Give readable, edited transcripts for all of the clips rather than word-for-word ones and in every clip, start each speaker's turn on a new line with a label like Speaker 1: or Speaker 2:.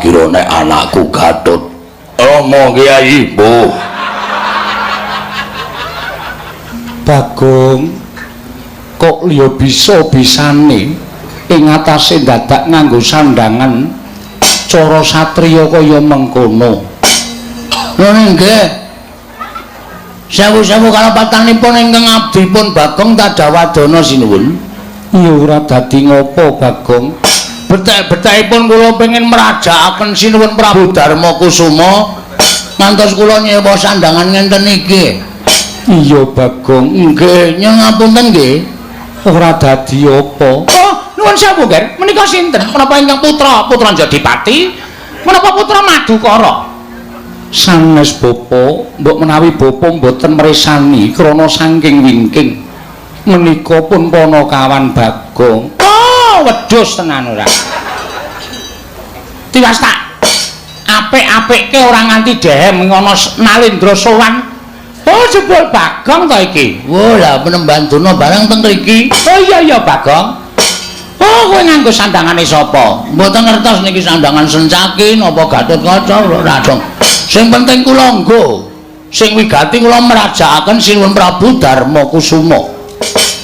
Speaker 1: Tak kira nek anakku Gatut. Romo Kyai, Bu.
Speaker 2: Bagong kok liya bisa-bisane ing atase dadak nganggo sandangan cara satriya kaya mengkono.
Speaker 1: Lho nggih. Sewu-sewu kalepatanipun ingkang abdipun Bagong Tadawadana sinuwun.
Speaker 2: Ya ora dadi ngopo Bagong.
Speaker 1: Betek-betekipun kula pengin mrajakaken Sinuwun Prabu Darma Kusuma ngantos kula nyewa sandangan ngenten iki.
Speaker 2: Iya Bagong.
Speaker 1: Nggih, nyuwun ngapunten nggih.
Speaker 2: Ora dadi apa. Oh, nuwun sewu, Ger. Menika sinten? Menapa ingkang putra putra Jodipati? Menapa putra Madukara? Sanes bapa, mbok menawi bapa mboten mresani krana saking wingking. Menika pun panakawan Bagong. Oh, wedhus tenan ora. Tiwas tak apik-apikke ora nganti dehem ngono Nalendra sowan. Oh, jebul Bagong to iki.
Speaker 1: Wah, lah penemban dono barang teng mriki.
Speaker 2: Oh iya iya Bagong. Oh, kowe nganggo sandangane sapa?
Speaker 1: Mboten ngertos niki sandangan Sencaki napa Gatotkaca ora dong. Sing penting kula nggo. Sing wigati kula mrajakaken Sinuwun Prabu Darma Kusuma.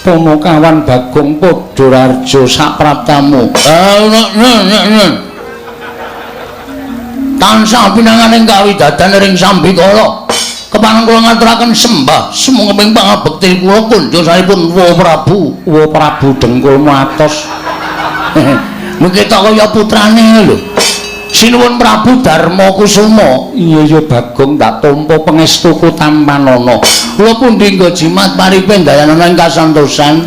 Speaker 2: Panakawan Bagong Padhararja sapraptamu.
Speaker 1: Tansah pinanganing kawidadan ring sambikala. Kepareng kula ngaturaken sembah sumangga pangabekti kula kunjosipun Wa Prabu.
Speaker 2: Wa Prabu dengkulmu atos.
Speaker 1: Mungkin tak kaya putrane lho. Sinuwun Prabu Darma Kusuma.
Speaker 2: Iya iya Bagong, tak tampa pangestuku tampanana.
Speaker 1: Kula pundi nggo jimat paripe ndayanana ing kasantosan.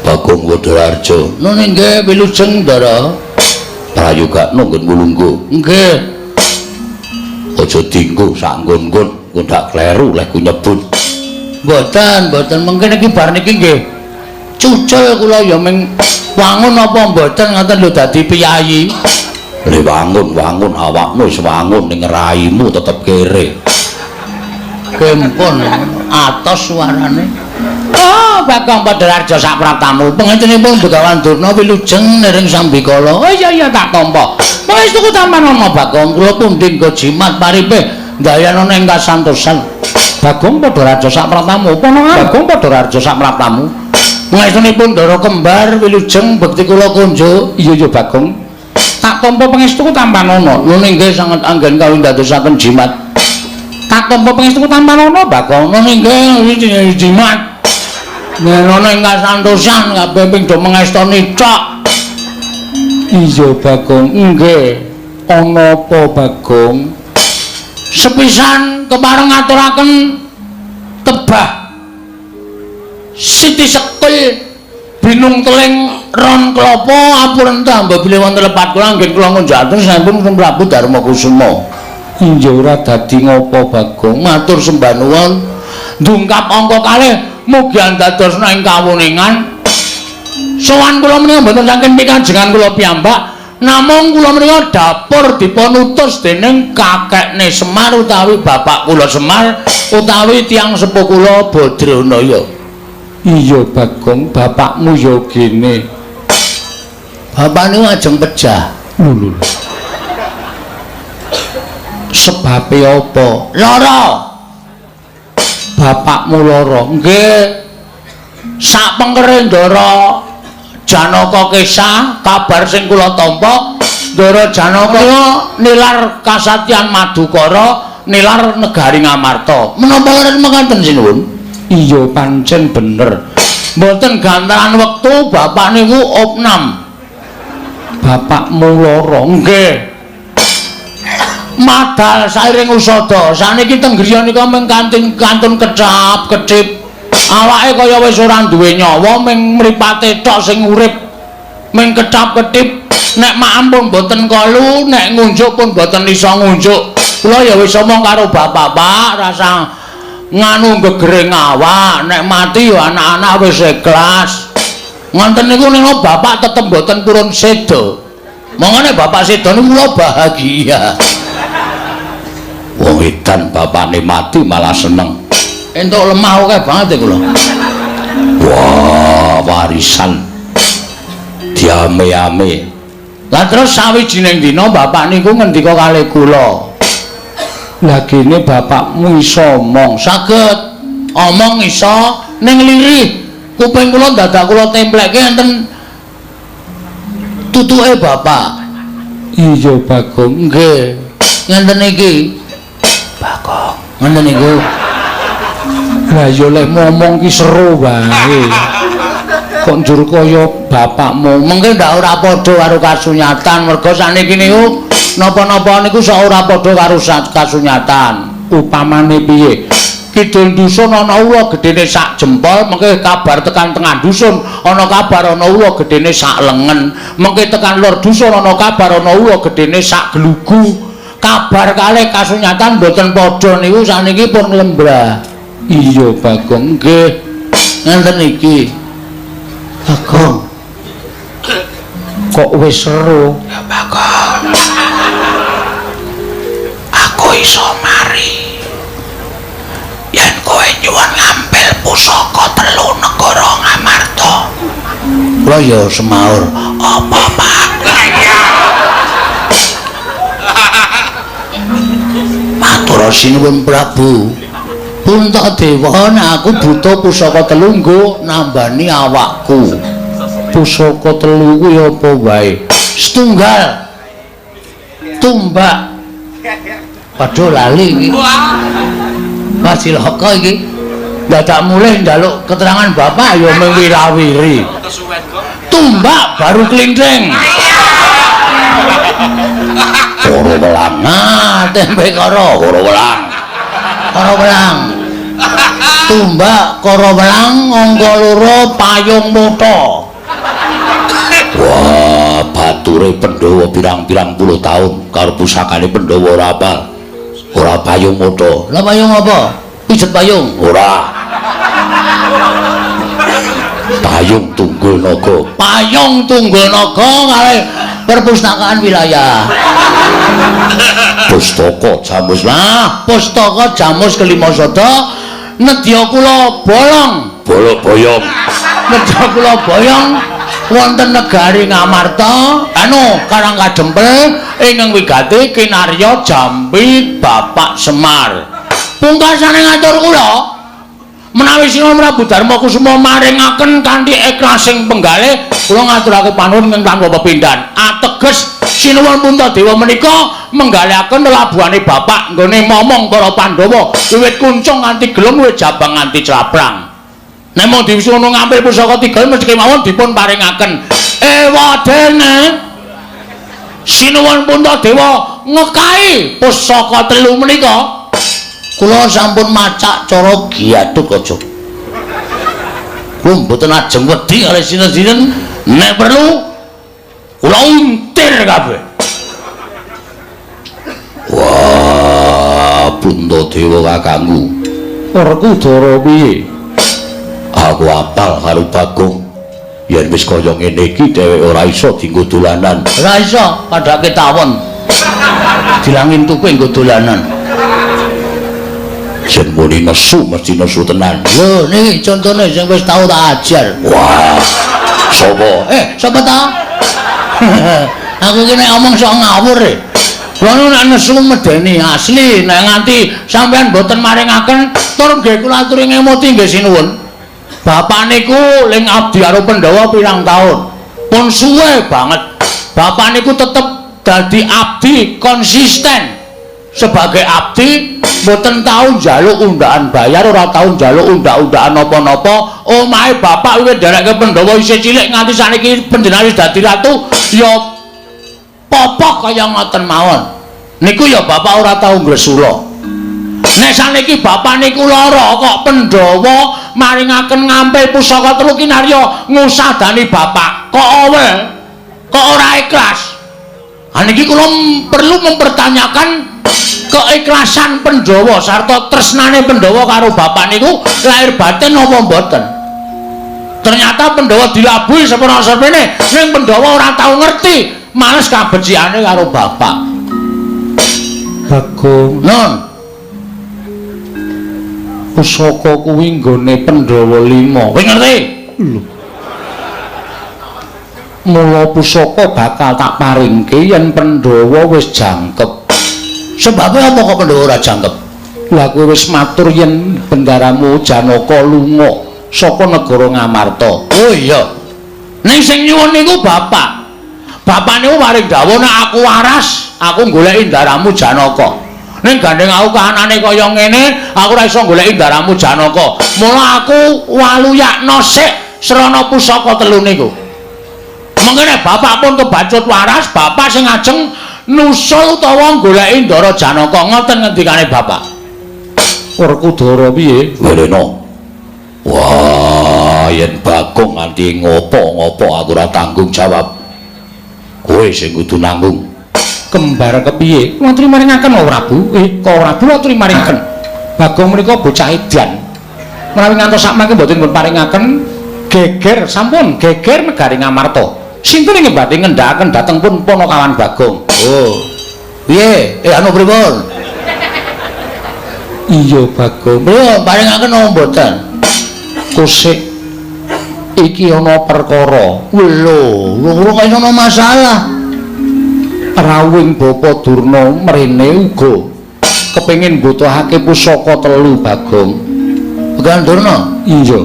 Speaker 1: Bagong Padhararja. Nun nggih wilujeng Ndara. Prayogakno nggon wulunggu. Nggih. Aja dinggo sak nggon-nggon, engko ndak kleru leh ku nyebut. Mboten, mboten mungkin iki bar niki nggih. Cucul kula ya ming wangun apa mboten ngoten lho dadi piyayi. Le wangun-wangun awakmu wis wangun ning raimu tetep kere. Kempun atos suarane.
Speaker 2: Oh, Bagong Padhararja sapraptamu.
Speaker 1: Pangestenipun Begawan Durna wilujeng niring sambikala.
Speaker 2: Oh iya iya tak tampa. Pangestuku tampanana
Speaker 1: Bagong, kula pundi nggo jimat paripe ndayanana ing kasantosan.
Speaker 2: Bagong Padhararja sapraptamu. Bagong Padhararja sapraptamu.
Speaker 1: Pangestunipun Ndara kembar wilujeng bekti kula kunjuk.
Speaker 2: Iya iya Bagong. Tak tampa pangestuku tampanana.
Speaker 1: Lho nggih sanget anggen kawindadosaken jimat.
Speaker 2: Tak tampa pangestuku tampanana Bagong.
Speaker 1: Lho nggih jimat. Ngono ing kasantosan kabeh ping do mengestoni tok.
Speaker 2: Iya Bagong, nggih. Ana apa Bagong?
Speaker 1: Sepisan kepareng ngaturaken tebah Siti Sekul binung teling ron klopo apurenta mbok bilih wonten lepat kula anggen kula ngunjukaken sampun Prabu Darma Kusuma.
Speaker 2: Iya ora dadi ngopo Bagong,
Speaker 1: matur sembah nuwun. Ndungkap angka kalih mugi andadosna ing kawuningan. Sowan kula menika mboten saking pikajengan kula piyambak, namung kula menika dapur dipun utus dening kakekne Semar utawi bapak kula Semar utawi tiyang sepuh kula Badranaya.
Speaker 2: Iya Bagong, bapakmu ya gene.
Speaker 1: Bapak niku ajeng pejah.
Speaker 2: Lho lho. Sebabe apa?
Speaker 1: Lara.
Speaker 2: Bapakmu lara.
Speaker 1: Nggih. Sak pengkere Ndara Janaka Kesa, kabar sing kula tampa, Ndara Janaka nilar kasatyan Madukara, nilar negari Ngamarta. Menapa leres mekaten sinuwun?
Speaker 2: Iya pancen bener.
Speaker 1: Mboten gantaran wektu bapak niku opnam.
Speaker 2: Bapakmu lara.
Speaker 1: Nggih. Madal sairing usada. Saniki teng griya nika mung kantun kecap-kecip. Awake kaya wis ora duwe nyawa, mung mripate tok sing urip. Mung kecap-ketip. Nek maem pun mboten kolu, nek ngunjuk pun mboten iso ngunjuk. Kula ya wis omong karo bapak, Pak, rasa nganu gegering awak, nek mati ya anak-anak wis ikhlas. Ngoten niku nek bapak tetep mboten purun seda. Mongone bapak seda niku kula bahagia. Wong edan bapakne mati malah seneng. Entuk lemah akeh banget kula. Wah, warisan diame-ame. Lah terus sawijining dina bapak niku ngendika kalih kula. Lah gene bapakmu iso omong, saged omong iso ning lirih. Kuping kula dadak kula templekke enten tutuke bapak. Iya Bagong, nggih. Ngenten iki. Bagong, ngenten niku.
Speaker 2: Lah ya lek ngomong ki seru wae. Kok njur kaya bapakmu?
Speaker 1: Mengke ndak ora padha karo kasunyatan, merga saniki niku napa-napa niku sok ora padha karo kasunyatan.
Speaker 2: Upamane piye?
Speaker 1: Kidul dusun ana ula gedene sak jempol, mengke kabar tekan tengah dusun ana kabar ana ula gedene sak lengen, mengke tekan lor dusun ana kabar ana ula gedene sak glugu. Kabar kalih kasunyatan mboten padha niku saniki pun lembrah.
Speaker 2: Iya Bagong,
Speaker 1: nggih. Ngenten iki. Bagong.
Speaker 2: Kok wis seru?
Speaker 1: Ya Bagong. Aku iso mari. Yen kowe nyuwun ngampil pusaka telu negara Ngamarta. Kula ya semaur. Apa, Pak? Matur sinuwun Prabu. Puntadewa, nek aku butuh pusaka telu nggo nambani awakku.
Speaker 2: Pusaka telu kuwi apa wae?
Speaker 1: Setunggal tumbak. Waduh lali iki. Wah cilaka iki. Dadak mulih njaluk keterangan bapak ya mung wirawiri. Tumbak baru klinthing. Koro welang. Nah, tempe koro, koro welang. Koro welang. Tumbak koro welang angka loro payung mutha. Wah, bature Pandhawa pirang-pirang puluh tahun karo pusakane Pandhawa ora apal. Ora payung mutha. Lah payung apa? Pijet payung? Ora. Payung Tunggul Naga. Payung Tunggul Naga kalih perpustakaan wilayah. Pustaka Jamus. Lah, pustaka Jamus kelima sada nedya kula bolong, bolok boyong. Nedya kula boyong wonten negari Ngamarta, anu Karang Kadempel ingkang wigati kinarya Jambi Bapak Semar. Pungkasane ngatur kula menawi Sinuwun Prabu Darma Kusuma maringaken kanthi ikhlasing penggalih kula ngaturake panuwun ingkang tanpa pepindhan. Ateges Sinuwun Puntadewa menika menggalihaken lelabuhane bapak nggone momong para Pandhawa wiwit kuncung nganti gelung wiwit jabang nganti claprang. Nek mung diwisuno ngampil pusaka tiga mesti kemawon dipun paringaken. Ewadene Sinuwun Puntadewa ngekai pusaka telu menika. Kula sampun macak cara Gatotkaca. Kula mboten ajeng wedi kalih sinten-sinten, nek perlu kula untir kabeh. Wah, Puntadewa kakangku.
Speaker 2: Werkudara piye?
Speaker 1: Aku apal karo Bagong. Yen wis kaya ngene iki dheweke ora iso dienggo dolanan. Ora iso, padhake tawon. Dilangin tupe nggo dolanan. Yen muni nesu mesti nesu tenan. Lho niki contone sing wis tau tak ajar. Wah. Sapa? Sapa ta? Aku ki nek omong sok ngawur e. Kula niku nek nesu medeni asli, nek nganti sampean mboten maringaken tur nggih kula aturi ngemuti nggih sinuwun. Bapak niku ling abdi karo Pandhawa pirang taun. Pun suwe banget. Bapak niku tetep dadi abdi konsisten. Sebagai abdi mboten tau njaluk undaan bayar, ora tau njaluk undak-undakan napa-napa. Omahe bapak wiwit nderekke Pandhawa isih cilik nganti saniki panjenengan wis dadi ratu ya popok kaya ngoten mawon. Niku ya bapak ora tau ngresula. Nek saniki bapak niku lara kok Pandhawa maringaken ngampil pusaka telu kinarya ngusadani bapak. Kok awe? Kok ora ikhlas? Ha niki kula perlu mempertanyakan keikhlasan Pandhawa sarta tresnane Pandhawa karo bapak niku lahir batin napa mboten. Ternyata Pandhawa dilabuhi sepena-sepene ning Pandhawa ora tau ngerti, males kabecikane karo bapak.
Speaker 2: Bagong,
Speaker 1: non.
Speaker 2: Pusaka kuwi nggone Pandhawa 5.
Speaker 1: Kowe ngerti?
Speaker 2: Lho. Mula pusaka bakal tak paringke yen Pandhawa wis jangkep.
Speaker 1: Sebabe apa kok Pandhawa ora jangkep?
Speaker 2: Lah kowe wis matur yen bendaramu Janaka lunga saka negara Ngamarta.
Speaker 1: Oh iya. Ning sing nyuwun niku bapak. Bapak niku paring dawuh nek aku waras, aku goleki ndaramu Janaka. Ning gandeng aku kahanane kaya ngene, aku ora iso goleki ndaramu Janaka. Mula aku waluyakna sik srana pusaka telu niku. Mengkene bapak pun kebacut waras, bapak sing ajeng nusul utawa goleki ndara Janaka. Ngoten ngendikane bapak.
Speaker 2: Werkudara piye?
Speaker 1: Welena. Wah, yen Bagong nganti ngopo-ngopo aku ora tanggung jawab. Kowe sing kudu nanggung.
Speaker 2: Kembar kepiye? Kula aturi maringaken lho Prabu. Kok Prabu aturi maringaken. Bagong menika bocah edan. Menawi ngantos sakmangke mboten dipun paringaken geger sampun geger negari Ngamarta. Sinten ing badhe ngendhakaken dhateng pun Panakawan Bagong?
Speaker 1: Oh. Piye? Anu pripun?
Speaker 2: Iya Bagong.
Speaker 1: Pripun paringaken napa mboten?
Speaker 2: Kusik iki ana perkara.
Speaker 1: Lho, lho kok ana masalah.
Speaker 2: Rawuhing Bapa Durna mrene uga kepengin mbutuhake pusaka telu Bagong.
Speaker 1: Began Durna?
Speaker 2: Iya.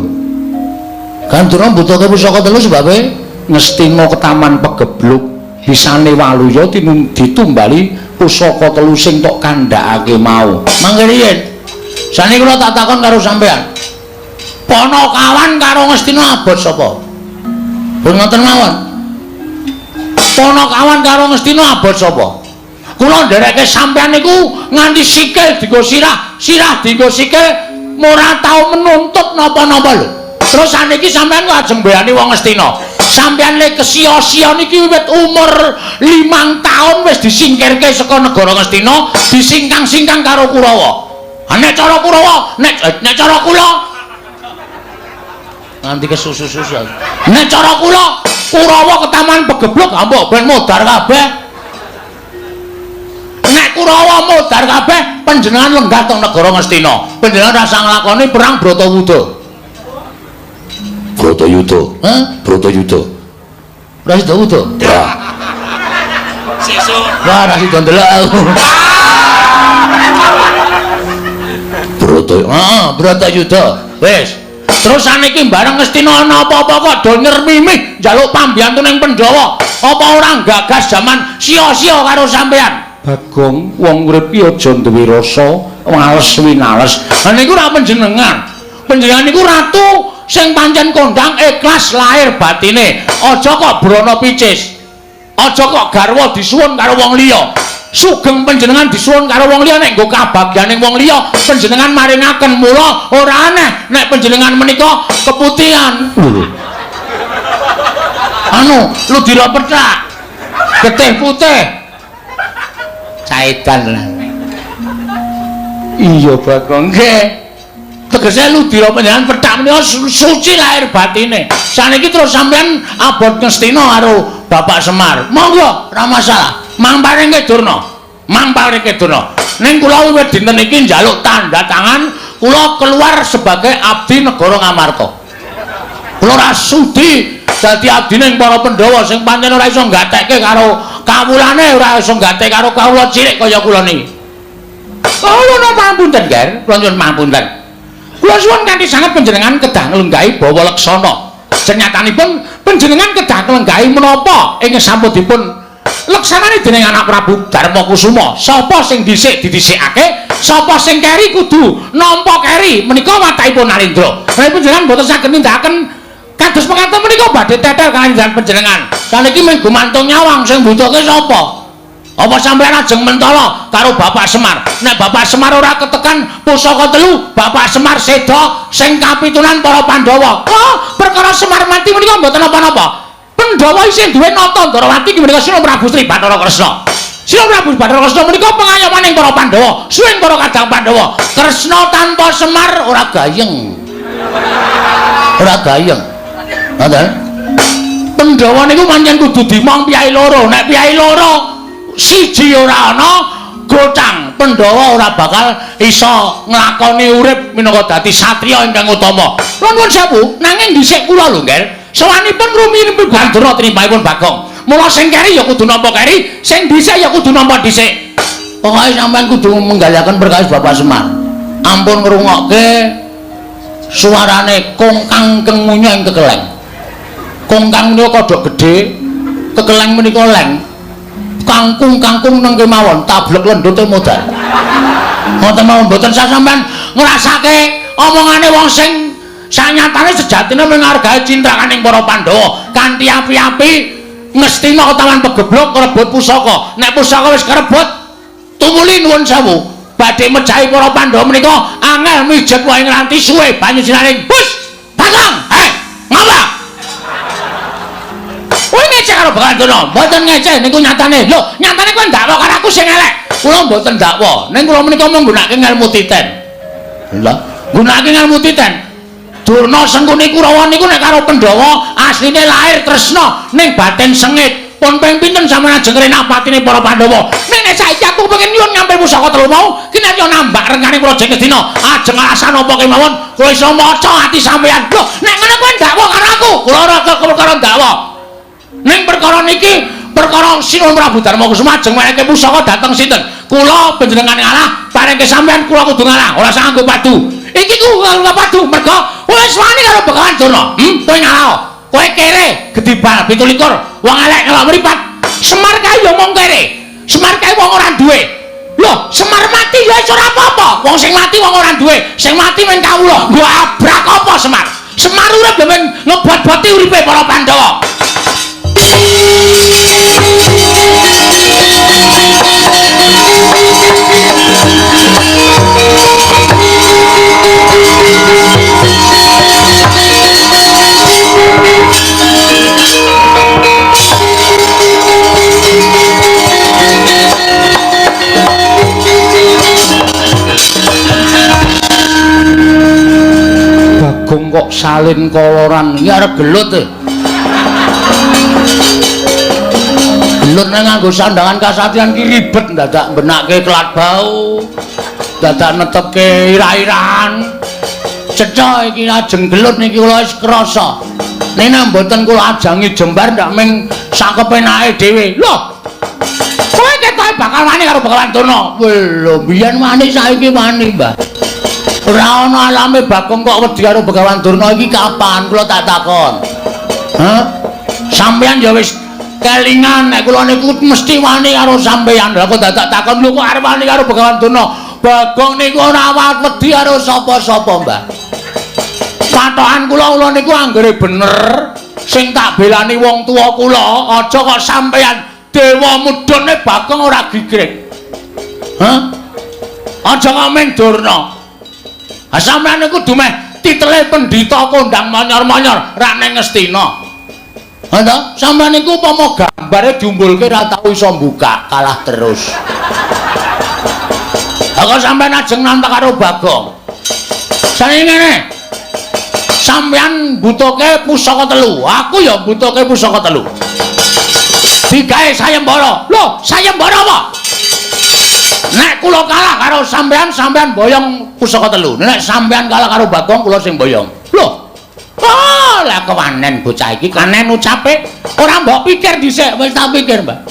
Speaker 1: Kan Durna mbutuhake pusaka telu sebabe
Speaker 2: Ngastina ketaman pegebluk bisane waluya ditumbali pusaka telu sing tok kandhakake mau.
Speaker 1: Mangke riyin. Saniki kula tak takon karo sampean. Panakawan karo Ngastina abot sapa? Pun ngoten mawon. Panakawan karo Ngastina abot sapa? Kula ndereke sampean niku nganti sikil dienggo sirah, sirah dienggo sikil, ora tau menuntut napa-napa lho. Terus saniki sampean kok ajeng mbeyani wong Ngastina. Sampean le kesia-sia niki wiwit umur 5 tahun wis disingkirke saka negara Ngastina, disingkang-singkang karo Kurawa. Ha nek cara Kurawa, nek cara kula
Speaker 2: nganti kesusu-susu.
Speaker 1: Nek cara kula, Kurawa ketaman pegebluk mbok ben modar kabeh. Nek Kurawa modar kabeh, panjenengan lenggah teng negara Ngastina. Panjenengan rasa nglakoni perang Bratayuda. Bratayuda. Hah? Bratayuda. Ora sida wuda. Ya.
Speaker 3: Sesuk.
Speaker 1: Wah, ora sida ndelok aku. Bratayuda. Heeh, Bratayuda. Wis. Terus saniki bareng Ngastina ana apa-apa kok do nyermimih njaluk pambiyantu ning Pandhawa. Apa ora gagas jaman sia-sia karo sampean?
Speaker 2: Bagong, wong urip ki aja duwe rasa males winales.
Speaker 1: Ha niku ora panjenengan. Panjenengan niku ratu sing pancen kondang ikhlas lahir batine. Aja kok brana picis. Aja kok garwa disuwun karo wong liya. Sugeng panjenengan disuwun karo wong liya nek nggo kabagyaning wong liya panjenengan maringaken. Mula ora aneh nek panjenengan menika keputihan. Anu, ludira pethak. Getih putih. Caitan lah.
Speaker 2: Iya Bagong.
Speaker 1: Nggih. Tegese ludira panjenengan pethak menika suci lahir batine. Saniki terus sampean abot Ngastina karo Bapak Semar. Monggo, ora masalah. Mang paringke Durna. Mang paringke Durna. Ning kula wiwit dinten iki njaluk tanda tangan, kula keluar sebagai abdi negara Ngamarta. Kula ora sudi dadi abdine para Pandhawa sing pancen ora iso nggatekke karo kawulane, ora iso nggatekke karo kawula cilik kaya kula niki. Oh, nuwun pangapunten, Ger. Kula nyuwun pangapunten. Kula suwun kanthi sanget panjenengan kedah nglenggahi bawa leksana. Senyatanipun panjenengan kedah nglenggahi menapa ing sampun dipun leksanane dening anak Prabu Darma Kusuma. Sapa sing dhisik didhisikake, sapa sing keri kudu nampa keri. Menika watakipun Narendra. Menawi panjenengan mboten saged nindakaken kados mekaten menika badhe tetel kaliyan panjenengan. Saniki mung gumantung nyawang sing mbutuhke sapa? Apa sampeyan ajeng mentala karo Bapak Semar? Nek Bapak Semar ora ketekan pusaka telu, Bapak Semar seda sing kapitunan para Pandhawa. Oh, perkara Semar mati menika mboten napa-napa. Pandhawa isih duwe nata Ndrawati menika Sina Prabu Sri Bathara Kresna. Sina Prabu Bathara Kresna menika pengayomaning para Pandhawa, suwing para kadang Pandhawa. Kresna tanpa Semar ora gayeng. Ora gayeng. Ngoten. Pandhawa niku pancen kudu dimong piyai loro. Nek piyai loro siji ora ana, gocang Pandhawa ora bakal iso nglakoni urip minangka dadi satriya ingkang utama. Nuwun sewu, nanging dhisik kula lho, Nger.
Speaker 2: Sowanipun rumiyin Bandura tinimbangipun Bagong. Mula sing keri ya kudu nampa keri, sing dhisik ya kudu nampa dhisik.
Speaker 1: Pokoke sampean kudu menggaliaken perkawis Bapak Semar. Ampun ngrungokke suarane kongkang keng munya ing kekeleng. Kongkang menika kodhok gedhe, kekeleng menika leng. Kangkung-kangkung neng kemawon, tablek lendute modal. Ngoten mawon mboten sah sampean ngrasake omongane wong sing sanyatane sejatine menghargai cintrakaning para Pandhawa kanthi api-api ngestina ketawan pegeblok ngrebut pusaka. Nek pusaka wis kerebut, tumuli nuwun sewu badhe mejahi para Pandhawa menika angel mijet wae ngranti suwe banyu sinaring. Bus Bagong, ngapa? Kowe ngeceh karo Begawan Durna? Mboten ngeceh niku nyatane. Lho, nyatane kowe ndakwa karo aku sing elek. Kula mboten ndakwa. Ning kula menika menggunakake ngelmu titen. Lha, nggunakake ngelmu titen. Durna Sengkuni Kurawa niku nek karo Pandhawa asline lahir tresna ning batin sengit. Pun ping pinten sampeyan ajeng ngrenah patine para Pandhawa. Ning nek saiki aku kepengin nyuwun ngampil pusaka telu mau, ki nek yo nambak rengane kula jeng Ngastina. Ajeng alasan apa kemawon kula iso maca ati sampeyan. Lho, nek ngono kowe ndakwa karo aku. Kula ora perkara ndakwa. Ning perkara niki perkara Sinuwun Prabu Darma Kusuma ajeng wenehke pusaka dhateng sinten? Kula panjenengan ngalah, parengke sampeyan kula kudu ngalah, ora usah nganggo padu. Iki ku nganggo padu mergo wis wani karo Begawan Durna. Kowe ngalah. Kowe kere gedhi bal 27, wong elek ngelok mripat. Semar kae ya mung kere. Semar kae wong ora duwe. Lho, Semar mati ya wis ora apa-apa. Wong sing mati wong ora duwe, sing mati men kawula. Nggo abrak apa Semar? Semar urip lho men ngebot-boti uripe para Pandhawa.
Speaker 2: Bagong kok salin koloran
Speaker 1: iki arep gelut e. Gelut nek nganggo sandangan kasatriyan ki ribet, dadak mbenake kelat bau, dadak netepke ira-irahan. Cetha iki ajeng gelut niki kula wis krasa. Nek mboten kula ajangi jembar ndak ming sakepenake dhewe.
Speaker 2: Lho, kowe ketoke bakal wani karo Begawan Durna.
Speaker 1: Lho, biyen wani saiki wani, Mbah. Ora ana alame Bagong kok wedi karo Begawan Durna iki kapan kula tak takon. Hah? Sampeyan ya wis kelingan nek kula niku mesti wani karo sampeyan. Lah kok dadak takon lho kok arep wani karo Begawan Durna? Bagong niku ora wedi karo sapa-sapa, Mbah.
Speaker 2: Patokan kula kula niku anggere bener sing tak belani wong tuwa kula, aja kok sampeyan dewa mudhune Bagong ora gigrik.
Speaker 1: Hah?
Speaker 2: Aja kok ming Durna. Ha sampeyan niku dumeh titele pendhita kondang manyor-manyor rak ning Ngastina.
Speaker 1: Ha ta? Sampeyan niku upama gambare diumbulke ora tau iso mbuka, kalah terus.
Speaker 2: Ha kok sampeyan ajeng nantang karo Bagong. Saiki ngene. Sampeyan mbutuhke pusaka telu, aku ya mbutuhke pusaka telu. Digawe sayembara. Lho, sayembara apa? Nek kula kalah karo sampeyan, sampeyan boyong pusaka telu. Nek sampeyan kalah karo Bagong, kula sing boyong. Lho. Oh, lah kewanen bocah iki, kanen ucape ora mbok pikir dhisik,
Speaker 1: wis tak pikir, Mbah.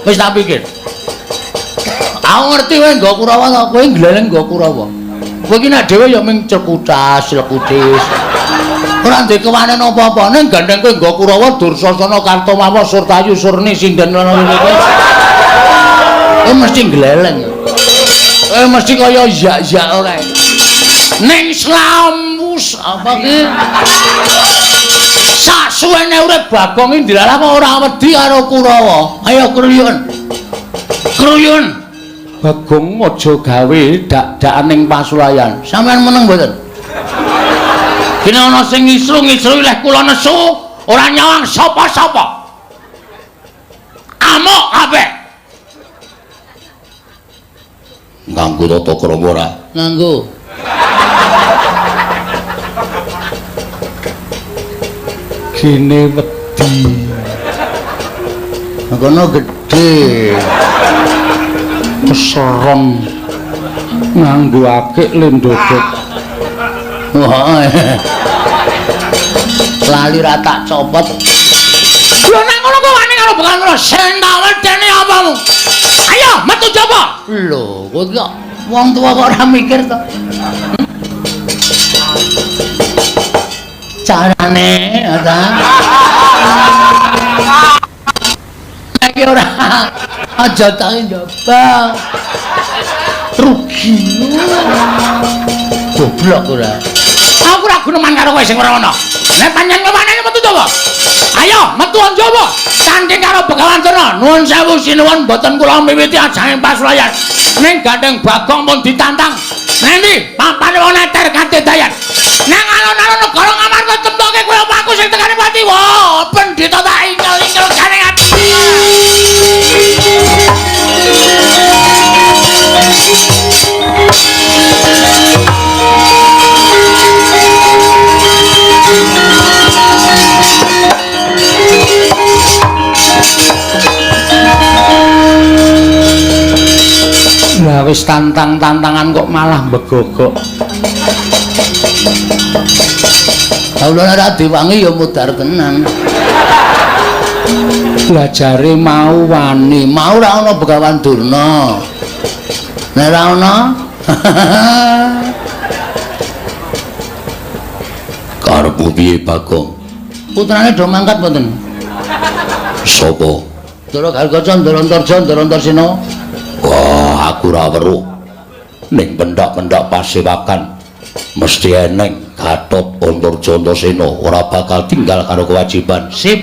Speaker 1: Wis tak pikir. Aku ngerti kowe nggo Kurawa to, kowe gleleng nggo Kurawa. Kowe iki nek dhewe ya ming cekutas, lekutis. Ora ndek kewanen apa-apa, ning gandeng kowe nggo Kurawa Dursasana Kartomawa Surtayu Surni sinden ngono kuwi. Kowe mesti gleleng. Kowe mesti kaya yak-yak ora.
Speaker 2: Ning slamus apa ki? Sak suwene urip Bagong iki ndilalah kok ora wedi
Speaker 1: karo Kurawa. Ayo kruyun. Kruyun.
Speaker 2: Bagong aja gawe dak-dakan ning pasulayan.
Speaker 1: Sampeyan meneng mboten?
Speaker 2: Dene ana sing ngisru-ngisru leh kula nesu, ora nyawang sapa-sapa. Amuk kabeh.
Speaker 1: Nganggo tata krama ora? Nganggo.
Speaker 2: Gene wedi.
Speaker 1: Kono gedhe.
Speaker 2: Keserem nganggo akik lendodok.
Speaker 1: Wah. Lali ra tak copot. Lho nek ngono kok wani karo Begawan Durna, sing tak wedeni apamu? Ayo metu jaba. Lho, kowe kok wong tuwa kok ora mikir to? Carane ta? Iki ora aja tak njaba. Rugi. Goblok ora. Aku ora guneman karo kowe sing ora ana. Nek pancen kemane metu jaba. Ayo metu njaba. Tanding karo Begawan Durna. Nuwun sewu sinuwun mboten kula miwiti ajang pasulayan. Ning gandeng Bagong pun ditantang. Nendi papane wong neter kadedayan. Nang alun-alun negara Ngamarta temtoke kowe apa aku sing tekane pati. Wah, pendhita tak ingel-ingel gane ati.
Speaker 2: Lah wis tantang-tantangan kok malah begogok.
Speaker 1: Kawula ora diwangi ya mudhar tenan.
Speaker 2: Lah jare mau wani,
Speaker 1: mau ora ana Begawan Durna. Nek ora ana karepmu piye Bagong? Putrane do mangkat mboten? Sapa? Ndara Gargaca, Ndara Antarja, Ndara Antarsena. Wah, aku ora weruh. Ning pendak-pendak pasewakan mesti eneng Gatot Antarja Antasena ora bakal tinggal karo kewajiban. Sip.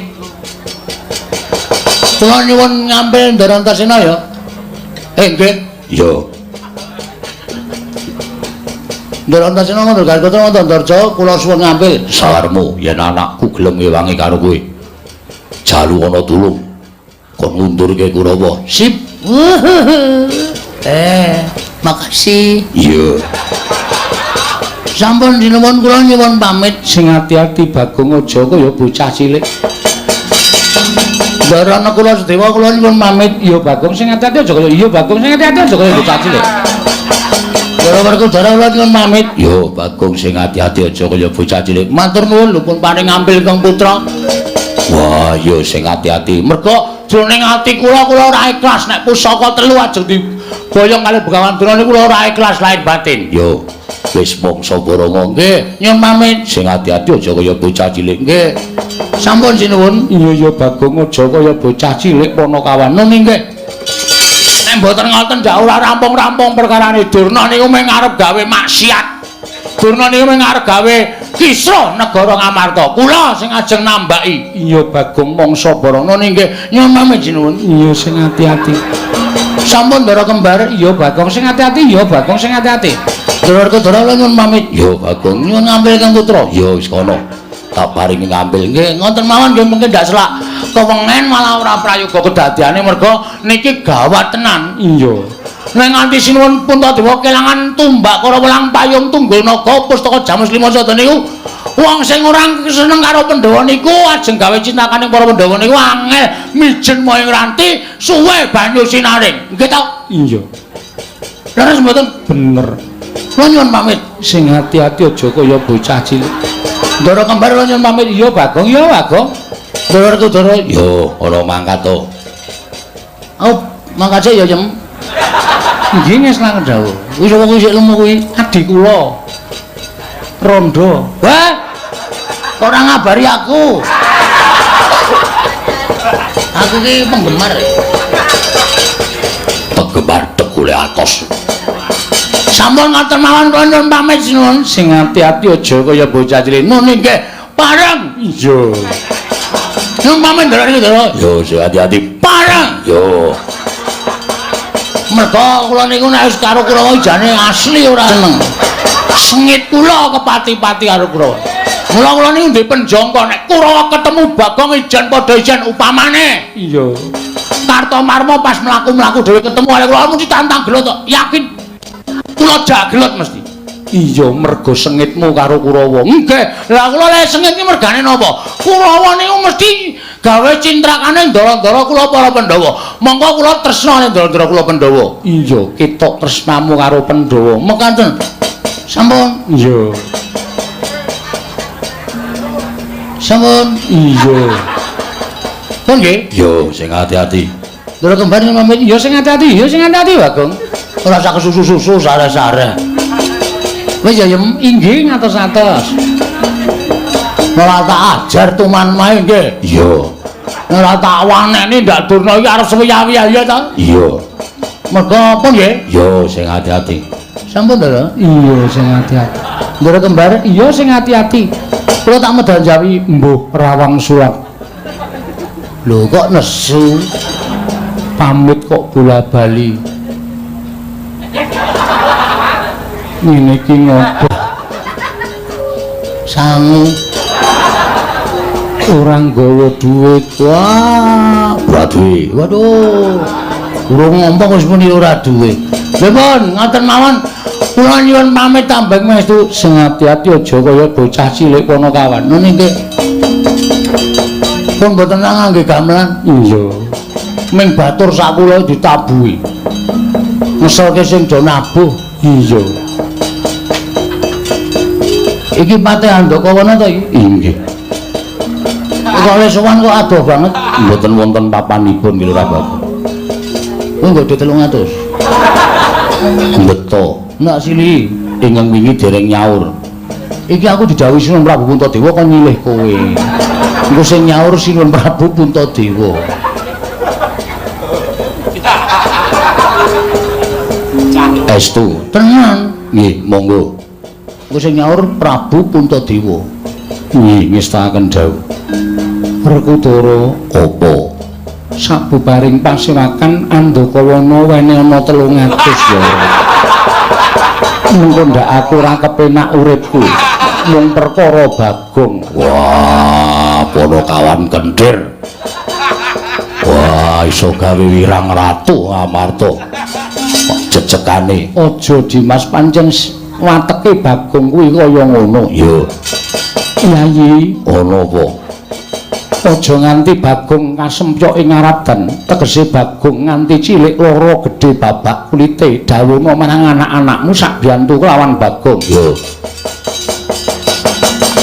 Speaker 1: Kula nyuwun ngambil Ndara Antasena ya. Nggih. Ya. Ndara Antasena ngono Gargaca ngono Antarja kula suwun ngambil. Sawarmu yen anakku gelem ngewangi karo kowe. Jalu ana tulung kon ngundurke Kurawa. Sip. Makasih. Iya. Sampun sinuwun kula nyuwun pamit.
Speaker 2: Sing ati-ati Bagong aja kaya bocah cilik.
Speaker 1: Ndara Nakula Sedewa kula nyuwun pamit.
Speaker 2: Iya Bagong sing ati-ati aja kaya iya Bagong sing ati-ati aja kaya bocah cilik.
Speaker 1: Ndara Werkudara kula nyuwun pamit. Yo Bagong sing ati-ati aja kaya bocah cilik. Matur nuwun lho pun paring ngambil Kang Putra. Wah, yo sing ati-ati. Mergo jroning ati kula kula ora ikhlas nek pusaka telu ajeng diboyong kali Begawan Durna niku kula ora ikhlas lahir batin. Yo wis mangsa baranga. Nggih, nyuwun pamit. Sing ati-ati aja kaya bocah cilik. Nggih. Sampun sinuwun.
Speaker 2: Iya ya Bagong aja kaya bocah cilik Panakawan.
Speaker 1: Nun nggih. Nek mboten ngoten ndak ora rampung-rampung perkarane Durna niku mung arep gawe maksiat. Durna niku mung arep gawe kisruh negara Ngamarta. Kula sing ajeng nambaki.
Speaker 2: Iya Bagong mangsa
Speaker 1: baranga nggih. Nyuwun pamit sinuwun.
Speaker 2: Iya sing ati-ati.
Speaker 1: Sampun Ndara kembar.
Speaker 2: Iya Bagong sing ati-ati. Iya Bagong sing ati-ati.
Speaker 1: Ndara Werkudara kula nyuwun pamit. Iya Bagong nyuwun ngambil Kang Putra. Iya wis kono. Tak paringi ngambil. Nggih ngoten mawon nggih mungkin ndak selak kewengen malah ora prayoga kedadiane mergo niki gawat tenan.
Speaker 2: Iya.
Speaker 1: Nek nganti sinuwun Puntadewa kelangan tumbak Kurawa lan payung tunggul naga pustaka Jamus Lima Sada niku wong sing ora seneng karo Pandhawa niku ajeng gawe cintakane para Pandhawa niku angel mijen moyong ranti suwe banyu sinaring. Nggih ta?
Speaker 2: Iya.
Speaker 1: Leres mboten?
Speaker 2: Bener.
Speaker 1: Kula nyuwun pamit.
Speaker 2: Sing ati-ati aja kaya bocah cilik.
Speaker 1: Ndara kembar kula nyuwun pamit.
Speaker 2: Iya Bagong, iya Bagong.
Speaker 1: Ndara Werkudara, yo ora mangkat to. Oh, mangkat sik ya, Yem.
Speaker 2: Nggih wis langen dawuh.
Speaker 1: Kuwi sapa kuwi sik lemu kuwi?
Speaker 2: Adi kula. Rondo.
Speaker 1: Wah. Kok ora ngabari aku? Aku ki penggemar. Penggemar tegule atos. Sampun ngoten mawon kula nyuwun pamit sinuwun.
Speaker 2: Sing ati-ati aja kaya bocah cilik.
Speaker 1: Nun nggih. Pareng.
Speaker 2: Iya.
Speaker 1: Nyuwun pamit Ndara niku, Ndara. Yo sing ati-ati. Pareng. Yo. Mergo kula niku nek wis karo Kurawa jane asli ora seneng. Sengit kula kepati-pati karo Kurawa. Mula kula niku ndek penjangka nek Kurawa ketemu Bagong ijen padha ijen upamane.
Speaker 2: Iya.
Speaker 1: Kartomarma pas mlaku-mlaku dhewe ketemu karo kula mesti tantang gelut tok. Yakin. Kula jagelut mesti.
Speaker 2: Iya mergo sengitmu karo Kurawa.
Speaker 1: Nggih. Lah kula lek sengit iki mergane napa? Kurawa niku mesti gawe cintrakane ndara-ndara kula para Pandhawa. Monggo kula tresna ndara-ndara kula Pandhawa.
Speaker 2: Iya, ketok tresnamu karo Pandhawa.
Speaker 1: Mekaten. Sampun.
Speaker 2: Iya.
Speaker 1: Sampun.
Speaker 2: Iya. Pun nggih.
Speaker 1: Yo sing ati-ati.
Speaker 2: Ndara kembar pamit. Ya sing ati-ati, ya sing ati-ati Bagong.
Speaker 1: Ora usah kesusu-susu sare-sare.
Speaker 2: Wis ya yem inggih ngatos-atos.
Speaker 1: Ora tak ajar tuman mae nggih. Iya.
Speaker 2: Ora tak waneni ndak Durna iki arep suwiya-wiya ya ta?
Speaker 1: Iya.
Speaker 2: Mergo apa nggih?
Speaker 1: Yo sing ati-ati.
Speaker 2: Sampun Ndara? Iya sing ati-ati. Ndara kembar, iya sing ati-ati. Kula tak medal jawi mbuh rawang surat.
Speaker 1: Lho kok nesu?
Speaker 2: Pamit kok bola-bali. Ngene iki ngopo?
Speaker 1: Sangu
Speaker 2: ora nggawa duit.
Speaker 1: Wah, ora duwe. Waduh. Urung ngomong wis muni ora duwe.
Speaker 2: Lha pun ngoten mawon. Kula nyuwun pamit tambeng mestu. Sing ati-ati aja kaya bocah cilik kono kawan.
Speaker 1: Ngene nggih. Pun mboten ngangge gamelan.
Speaker 2: Iya.
Speaker 1: Ming batur sak kula ditabuhi. Ngeselke sing do nabuh.
Speaker 2: Iya.
Speaker 1: Iki Patih Andakawana to iki?
Speaker 2: Inggih.
Speaker 1: Kok oleh sowan kok adoh banget.
Speaker 2: Mboten wonten papanipun nggih Lurah Bagong.
Speaker 1: Kuwi nggo 300.
Speaker 2: Beto.
Speaker 1: Nak sili
Speaker 2: ingkang wingi dereng nyaur.
Speaker 1: Iki aku didhawuhi Sinuwun Prabu Puntadewa kon nyilih kowe. Engko sing nyaur Sinuwun Prabu Puntadewa.
Speaker 2: Estu.
Speaker 1: Tenan.
Speaker 2: Nggih, monggo.
Speaker 1: Engko sing nyaur Prabu Puntadewa.
Speaker 2: Nggih, ngestakaken dawuh. Werkudara
Speaker 1: apa?
Speaker 2: Sabubaring pasewakan Andakawana wene ana 300 ya. Mengko ndak aku ora kepenak uripku mung perkara Bagong.
Speaker 1: Wah, Ponokawan kendir. Wah, iso gawe wirang ratu Amarta. Kok jejekane
Speaker 2: aja Dimas, pancen wateke Bagong kuwi kaya ngono.
Speaker 1: Yo.
Speaker 2: Yayi,
Speaker 1: ana apa?
Speaker 2: Aja nganti Bagong kasempyok ing ngaradan, tegese Bagong nganti cilik lara gedhe babak kulite. Dawuhna marang anak-anakmu sak biyantu kelawan Bagong.
Speaker 1: Yo.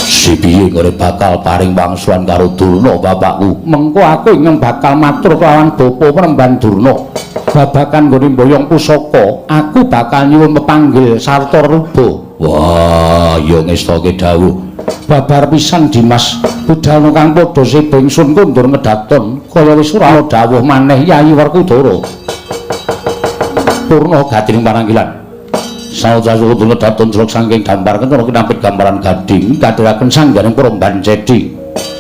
Speaker 1: Si piye ngene bakal paring wangsulan karo Durna bapakku?
Speaker 2: Mengko aku ingkang bakal matur kelawan bapa Premban Durna. Babakan nggone mboyong pusaka, aku bakal nyuwun pepanggil sarta ruba.
Speaker 1: Wah, ya ngestake dawuh.
Speaker 2: Babar pisan Dimas, budal kang padha seba ingsun kondur medaton kaya wis ora ana dawuh maneh Yayi Werkudara.
Speaker 1: Purna gatining paranggilan. Saoja kudu medaton jelok saking gambar kencana kinampit gambaran gading kadhiraken sangganing Premban Cedi.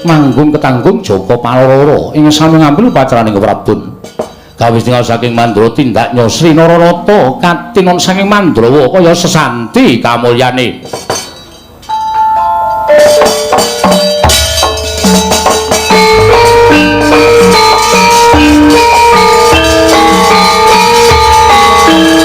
Speaker 2: Manggung ketanggung Jaka Paloro ing sami ngambil upacaraning Prabun.
Speaker 1: Kawis tinggal saking Mandra tindak
Speaker 2: Sri Naranata katinon saking Mandrawa kaya sesanti kamulyane.